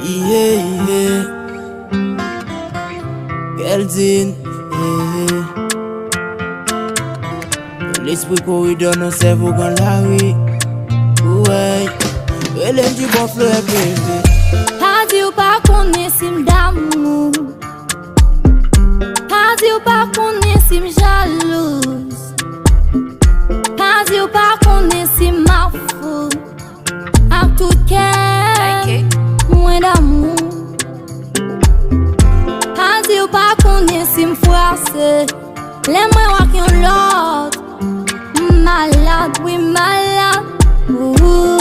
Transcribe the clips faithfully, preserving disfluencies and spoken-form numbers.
Yeah, yeah. Keldin, yeah. Lespri koridò nan sèvo gran lari. Wè. Rele m di bon flè, bebe. Pa di w pa konnen si m damou. Pa di w pa konnen si m jalouz. Pa di w pa konnen si m ap fou. Ak tout kè mwen damou. Pa di w pa konnen si m frase. Lè mwen wè ak yon lòt. M malad, wi, m malad. Ooh,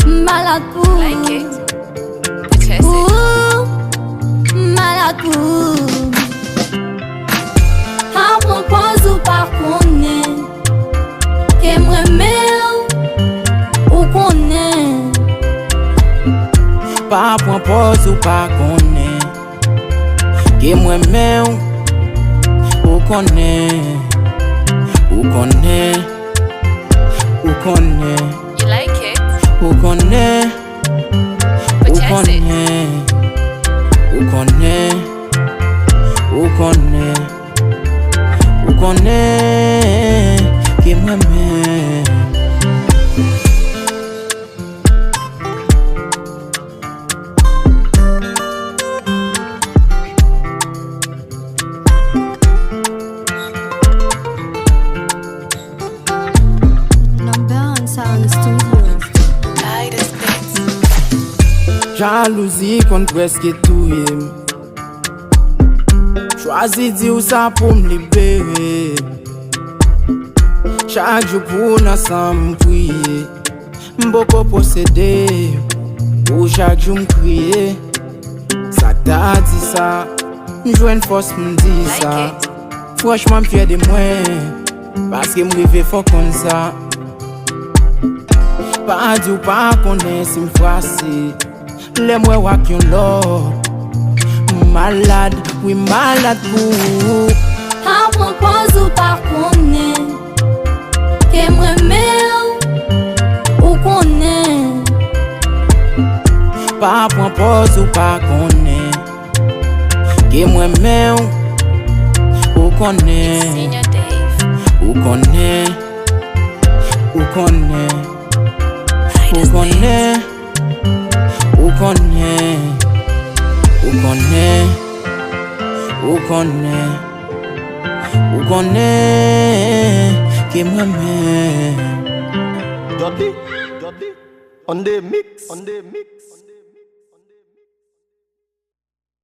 m malad pou ou. Ooh, m malad pou ou. Pa pran pòz ou pa konnen. Ke m renmen w, ou konnen. Pa pran pòz ou pa konnen. Ke m renmen w, ou konnen. Ou konnen. Ou konnen. Ou konnen. Ou konnen. Ou konnen. Ou konnen. Ou konnen ke m renmen. Number one Sound Studio. Jalouzi konn prèske touye m. Chwazi di w sa pou m libere. Chak jou pou w nan san m priye. M poko posede. Pou chak jou m kriye. Sa k ta di sa? M jwenn fòs pou m di sa. Franchman, m fyè de mwen. Paske m rive fè w konn sa. Pa di w pa konnen si m frase. Lè m wè w ak yon lòt. M malad, wi, m malad pou ou. Pa pran pòz ou pa konnen. Ke m renmen w, ou konnen. Pa pran pòz ou pa konnen. Ke m renmen w, ou konnen. Ou konnen. Ou konnen. Ou konnen. Ou konnen. Ou konnen. Ou konnen. Ou konnen. Ke m renmen. Dudley, Dudley, on the mix, on the mix.